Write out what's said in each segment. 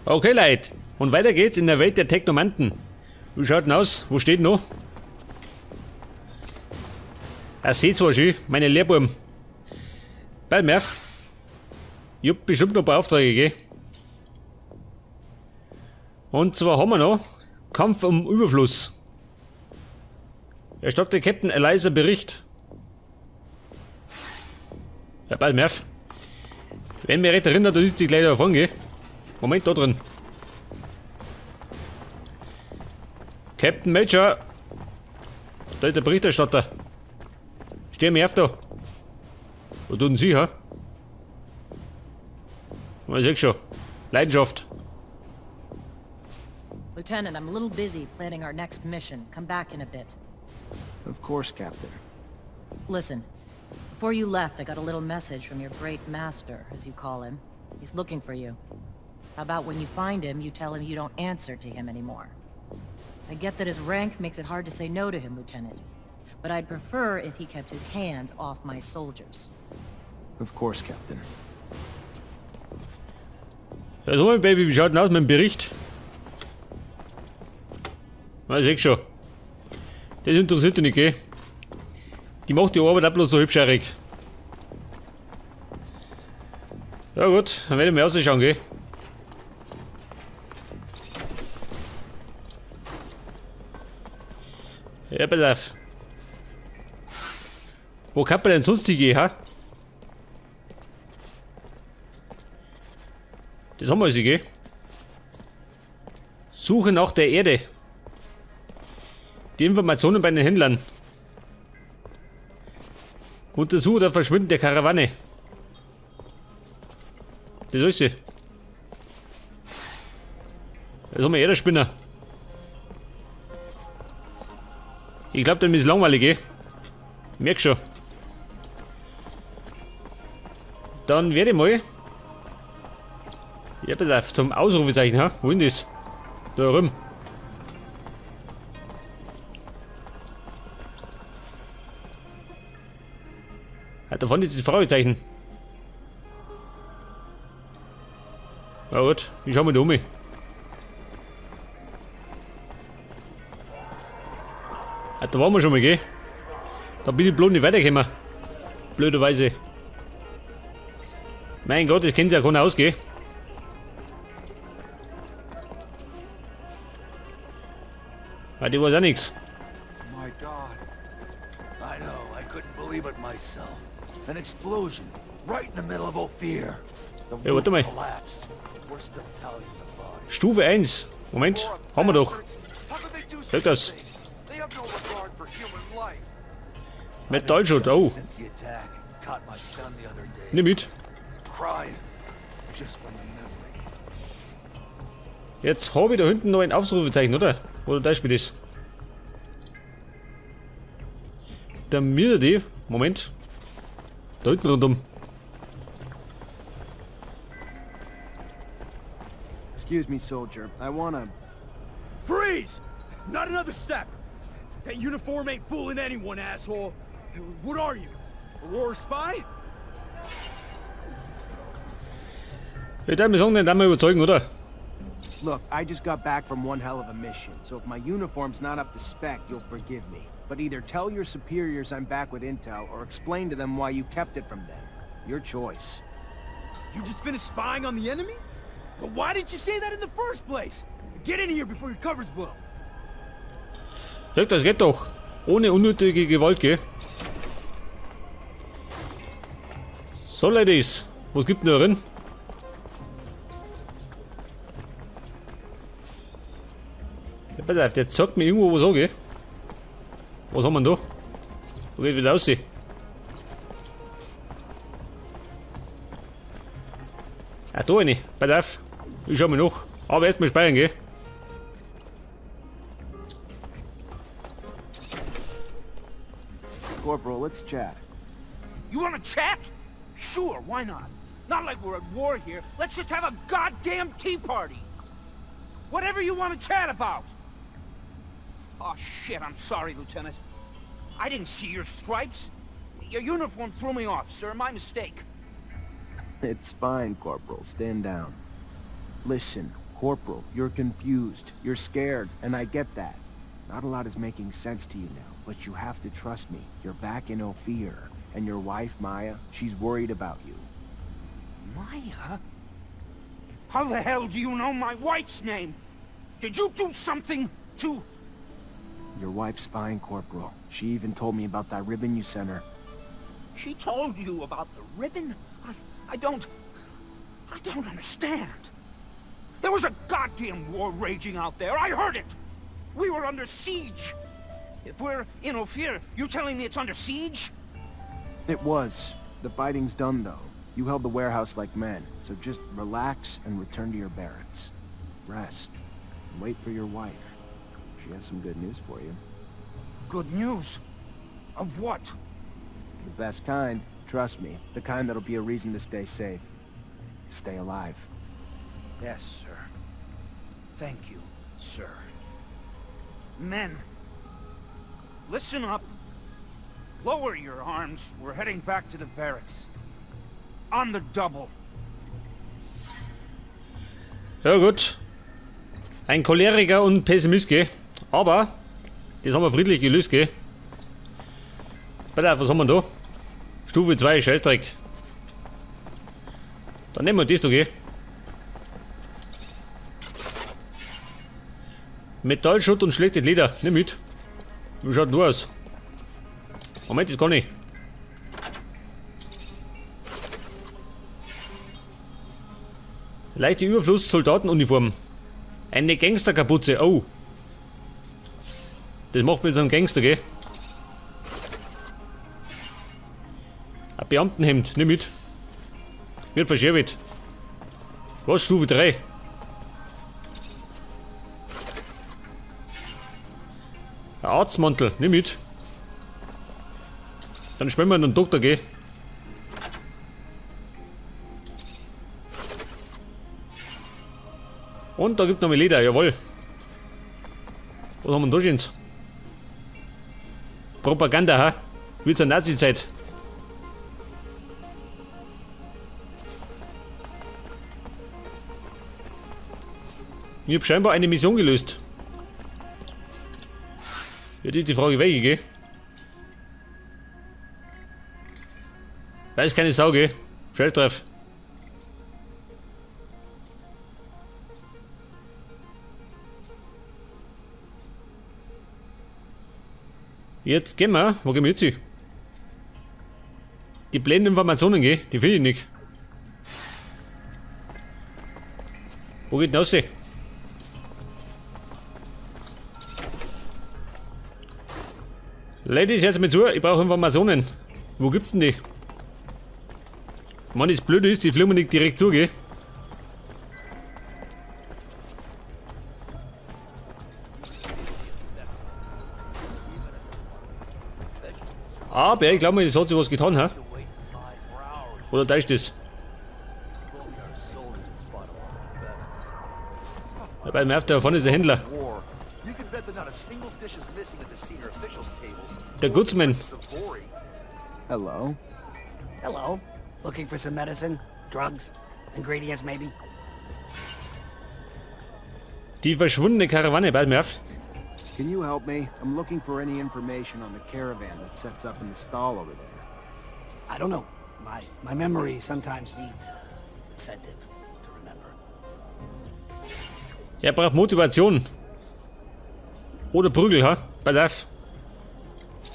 Okay, Leute. Und weiter geht's in der Welt der Technomanten. Wie schaut denn aus? Wo steht noch? Er seht zwar schön, meine Lehrbuben. Bald mehr. Ich hab bestimmt noch ein paar Aufträge, gell? Und zwar haben wir noch Kampf um Überfluss. Erstatte Captain Eliza Bericht. Ja, bald mehr. Wenn mir recht erinnert, dann ist die gleich davon, gell? Moment, da drin. Captain Major. Da ist der Berichterstatter. Steh mir auf da. Was tun Sie, ha? Man sieht schon. Leidenschaft. Lieutenant, I'm a little busy planning our next mission. Come back in a bit. Of course, Captain. Listen, before you left, I got a little message from your great master, as you call him. He's looking for you. How about when you find him, you tell him you don't answer to him anymore? I get that his rank makes it hard to say no to him, Lieutenant. But I'd prefer if he kept his hands off my soldiers. Of course, Captain. Ja, so mein Baby, wie schaut denn aus mit dem Bericht? Weiß ich schon. Das interessiert dich nicht, gell? Die macht die Arbeit auch bloß so hübscherig. Ja gut, dann werde ich mir ausschauen, gell? Ja, pass auf. Wo kann man denn sonst hingehen, ha? Das haben wir also, gell? Suche nach der Erde. Die Informationen bei den Händlern. Untersuche das Verschwinden der Karawane. Das ist sie. Das haben wir eh der Spinner. Ich glaub, dem ist langweilig, eh? Merk schon. Dann werde ich mal. Ja, pass auf, zum Ausrufezeichen, ha? Wo ist das? Da rum. Ja, da vorne ist das Fragezeichen. Na gut, ich schau mal da um. Ja, da waren wir schon mal, gell? Da bin ich bloß nicht weitergekommen. Blöderweise. Mein Gott, das kennt sich ja keiner aus, gell? Ah, die weiß auch nix. My God. I know, I couldn't believe it myself. An explosion right in the middle of Ophir. The Ja, warte roof mal. collapsed. We're still tallying the bodies. Stufe 1. Moment, haben wir doch. How could they do Sag such a das. thing? They have no regard for human life. Metallschutz, oh. Since the attack, caught my son the other day. Nimm mit. Crying just from the memory. Jetzt habe ich da hinten noch ein Ausrufezeichen, oder? Oder das Spiel ist. Da mir die. Moment. Da hinten rundum. Excuse me, soldier. I wanna... Freeze! Not another step! That uniform ain't fooling anyone, asshole! What are you? A war spy? Ich darf mir sagen, den darf man überzeugen, oder? Look, I just got back from one hell of a mission, so if my uniform's not up to spec, you'll forgive me. But either tell your superiors I'm back with intel, or explain to them why you kept it from them. Your choice. You just finished spying on the enemy? But why did you say that in the first place? Get in here before your cover's blown. Sag, das geht doch. Ohne unnötige Gewalt, gell? So, Ladies. Was gibt denn da drin? Ja, pass auf, der zeigt mir irgendwo was an, gell? Was haben wir denn da? Wo geht wieder raus? Ah, da eine. Pass auf. Ich schau mal nach. Aber erstmal speichern, gell? Corporal, let's chat. You wanna chat? Sure, why not? Not like we're at war here. Let's just have a goddamn tea party. Whatever you want to chat about. Oh shit, I'm sorry, Lieutenant. I didn't see your stripes. Your uniform threw me off, sir. My mistake. It's fine, Corporal. Stand down. Listen, Corporal, you're confused, you're scared, and I get that. Not a lot is making sense to you now, but you have to trust me. You're back in Ophir, and your wife, Maya, she's worried about you. Maya? How the hell do you know my wife's name? Did you do something to... Your wife's fine, Corporal. She even told me about that ribbon you sent her. She told you about the ribbon? I don't... I don't understand. There was a goddamn war raging out there. I heard it. We were under siege. If we're in Ophir, you're telling me it's under siege? It was. The fighting's done, though. You held the warehouse like men, so just relax and return to your barracks. Rest. And wait for your wife. She has some good news for you. Good news? Of what? The best kind, trust me. The kind that'll be a reason to stay safe. Stay alive. Yes, sir. Thank you, sir. Men, listen up. Lower your arms. We're heading back to the barracks. On the double. Ja gut. Ein Choleriker und Pessimist, gell? Aber das haben wir friedlich gelöst, gell? Pass auf, was haben wir da? Stufe 2, Scheißdreck. Dann nehmen wir das da, gell? Metallschutt und schlechtes Leder. Nimm mit. Wie schaut denn du aus? Moment, das kann ich. Leichte Überfluss, Soldatenuniform. Eine Gangsterkapuze, oh. Das macht mir so ein Gangster, gell? Ein Beamtenhemd, nimm mit. Wird verschäbelt. Was, Stufe 3? Ein Arztmantel, nimm mit. Dann spielen wir einen Doktor, gell? Und da gibt noch mehr Leder, jawohl. Was haben wir denn da schon? Propaganda, ha? Wie zur Nazi-Zeit. Ich hab scheinbar eine Mission gelöst. Ja, die Frage welche, gell? Weiß keine Sau, gell? Scheiß drauf. Jetzt gehen wir. Wo gehen wir jetzt hin? Die blenden Informationen, gell? Die finde ich nicht. Wo geht denn raus? Ladies, hört mir zu, ich brauche Informationen. Wo gibt's denn die? Mann, das Blöde ist, die fliegen mir nicht direkt zu, gell? Aber ich glaube, es hat sich was getan, hä? Oder täuscht das? Ja, bei mir auf der vorne ist der Händler. Der Goodsman. Hello. Hello. Looking for some medicine? Drugs? Ingredients maybe? Die verschwundene Karawane, bei mir auf. Can you help me? I'm looking for any information on the caravan that sets up in the stall over there. I don't know. My memory sometimes needs incentive to remember. Er braucht Motivation. Oder Prügel, ha? Pass auf.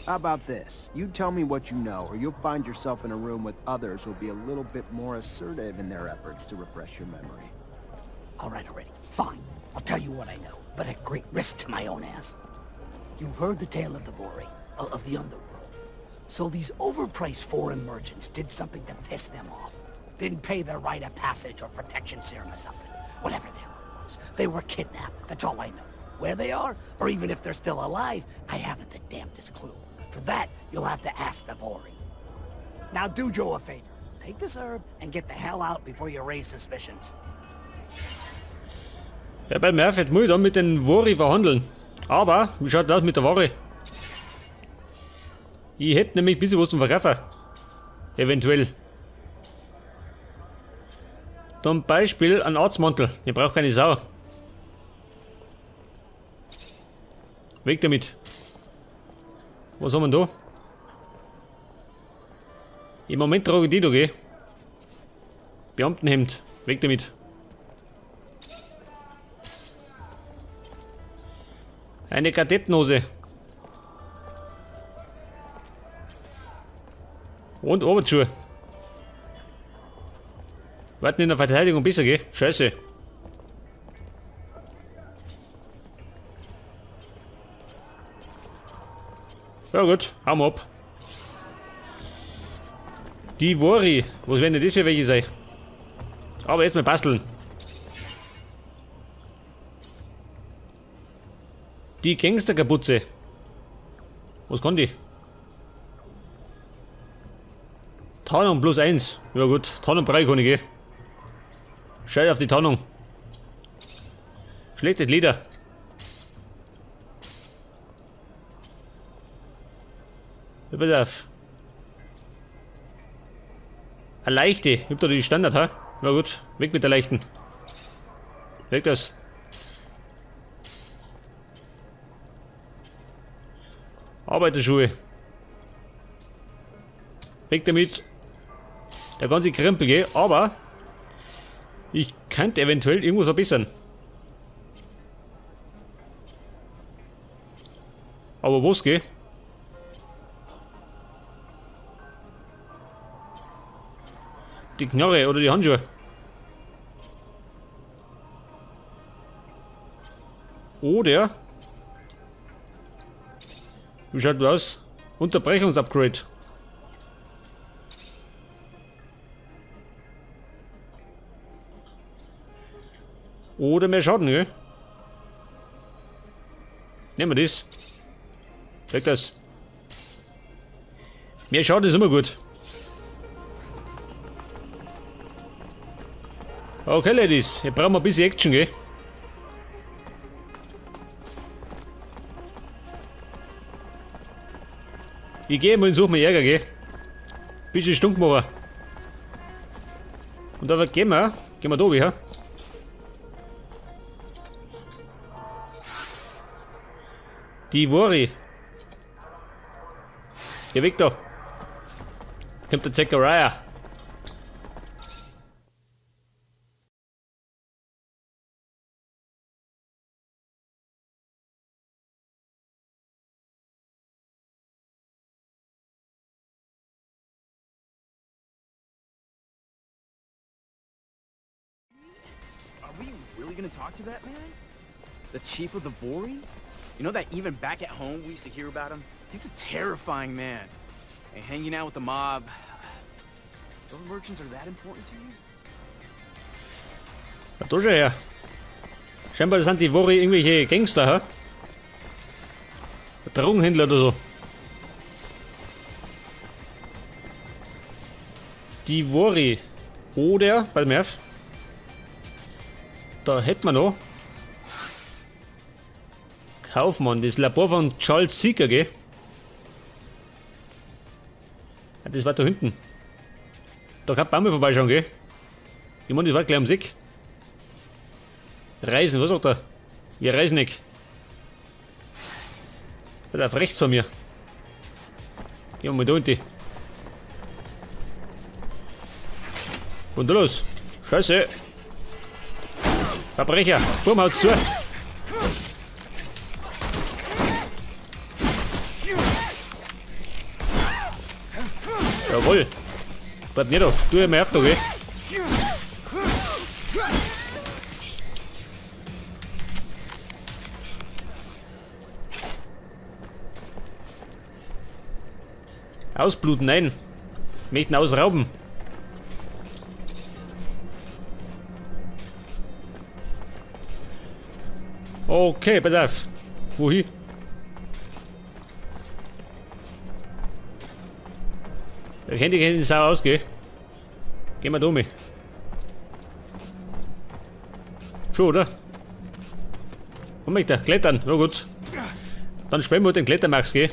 How about this? You tell me what you know, or you'll find yourself in a room with others who'll be a little bit more assertive in their efforts to refresh your memory. All right already. Fine. I'll tell you what I know, but at great risk to my own ass. You've heard the tale of the Vori, of the underworld. So these overpriced foreign merchants did something to piss them off. Didn't pay their rite of passage or protection serum or something. Whatever the hell it was. They were kidnapped. That's all I know. Where they are, or even if they're still alive, I haven't the damnedest clue. For that, you'll have to ask the Vori. Now do Joe a favor. Take this herb and get the hell out before you raise suspicions. Ja, bei Murphy jetzt muss ich dann mit den Vori verhandeln. Aber, wie schaut das mit der Ware? Ich hätte nämlich ein bisschen was zum Verkaufen. Eventuell. Zum Beispiel einen Arztmantel. Ich brauche keine Sau. Weg damit. Was haben wir da? Im Moment trage ich die da, gell? Beamtenhemd. Weg damit. Eine Kadettenhose. Und Arbeitsschuhe. Warten in der Verteidigung besser, gell? Scheiße. Ja gut, hauen wir ab. Die Vori. Was werden denn das für welche sein? Aber erstmal basteln. Die Gangsterkapuze. Was kann die? Tarnung plus 1. Ja gut, Tarnung brauche ich keine, gell? Scheiß auf die Tarnung. Schlechtes Leder. Ja, pass auf. Eine leichte. Ich hab da die Standard, ha? Na gut, weg mit der leichten. Weg das. Arbeiterschuhe. Weg damit. Der ganze Krempel, gell? Aber ich könnte eventuell irgendwas verbessern. Aber was, gell? Die Knarre oder die Handschuhe. Oder. Wie schaut das aus? Unterbrechungsupgrade. Oder mehr Schaden, gell? Nehmen wir das. Weg das. Mehr Schaden ist immer gut. Okay, Ladies, hier brauchen wir ein bisschen Action, gell? Ich geh mal und such mir Ärger, gell? Bisschen stunk machen. Und da gehen wir. Gehen wir da wieder. Die Vori. Geh weg da. Kommt der Zachariah. Are we really gonna talk to that man? The chief of the Vori? You know that even back at home we used to hear about him? He's a terrifying man. And hanging out with the mob... Those merchants are that important to you? Na, da schau her. Scheinbar sind die Vori irgendwelche Gangster, hä? Drogenhändler oder so. Die Vori. Oder, bei mir auf. Da hätten wir noch. Kaufmann, das Labor von Charles Seeker, gell? Ja, das war da hinten. Da kann man vorbeischauen, gell? Ich meine, das war gleich am Sick. Reisen, was sagt er? Wir reisen nicht. Der auf rechts von mir. Gehen wir mal da unten. Und los. Scheiße. Verbrecher. Bumm, haut's zu. Jawohl. Bleib nicht da. Du mir auf da, gell? Ausbluten, nein. Möchten ausrauben. Okay, pass auf. Wohin? Der kennt die Sau aus, gell? Gehen wir da um. Schon, oder? Wo möchte er? Klettern. Na gut. Dann spielen wir den Klettermax, gell?